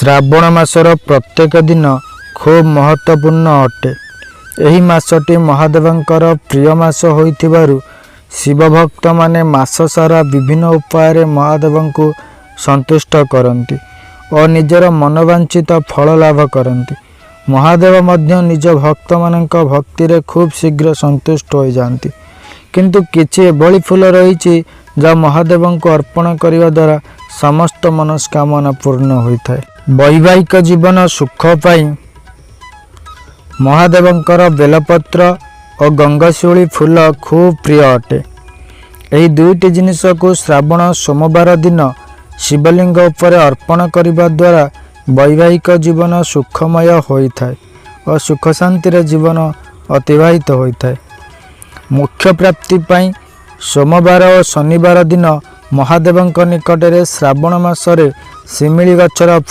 ଶ୍ରାବଣ ମାସର ପ୍ରତ୍ୟେକ ଦିନ ଖୁବ୍ ମହତ୍ତ୍ୱପୂର୍ଣ୍ଣ ଅଟେ। ଏହି ମାସଟି ମହାଦେବଙ୍କର ପ୍ରିୟ ମାସ ହୋଇଥିବାରୁ ଶିବ ଭକ୍ତମାନେ ମାସ ସାରା ବିଭିନ୍ନ ଉପାୟରେ ମହାଦେବଙ୍କୁ ସନ୍ତୁଷ୍ଟ କରନ୍ତି ଓ ନିଜର ମନୋବାଞ୍ଛିତ ଫଳ ଲାଭ କରନ୍ତି। ମହାଦେବ ମଧ୍ୟ ନିଜ ଭକ୍ତମାନଙ୍କ ଭକ୍ତିରେ ଖୁବ୍ ଶୀଘ୍ର ସନ୍ତୁଷ୍ଟ ହୋଇଯାଆନ୍ତି। କିନ୍ତୁ କିଛି ଏଭଳି ଫୁଲ ରହିଛି, ଯାହା ମହାଦେବଙ୍କୁ ଅର୍ପଣ କରିବା ଦ୍ୱାରା ସମସ୍ତ ମନସ୍କାମନା ପୂର୍ଣ୍ଣ ହୋଇଥାଏ। ବୈବାହିକ ଜୀବନ ସୁଖ ପାଇଁ ମହାଦେବଙ୍କର ବେଲପତ୍ର ଓ ଗଙ୍ଗଶିଉଳି ଫୁଲ ଖୁବ୍ ପ୍ରିୟ ଅଟେ। ଏହି ଦୁଇଟି ଜିନିଷକୁ ଶ୍ରାବଣ ସୋମବାର ଦିନ ଶିବଲିଙ୍ଗ ଉପରେ ଅର୍ପଣ କରିବା ଦ୍ୱାରା ବୈବାହିକ ଜୀବନ ସୁଖମୟ ହୋଇଥାଏ ଓ ସୁଖ ଶାନ୍ତିରେ ଜୀବନ ଅତିବାହିତ ହୋଇଥାଏ। ମୋକ୍ଷ ପ୍ରାପ୍ତି ପାଇଁ ସୋମବାର ଓ ଶନିବାର ଦିନ ମହାଦେବଙ୍କ ନିକଟରେ ଶ୍ରାବଣ ମାସରେ ଶିମିଳି ଗଛର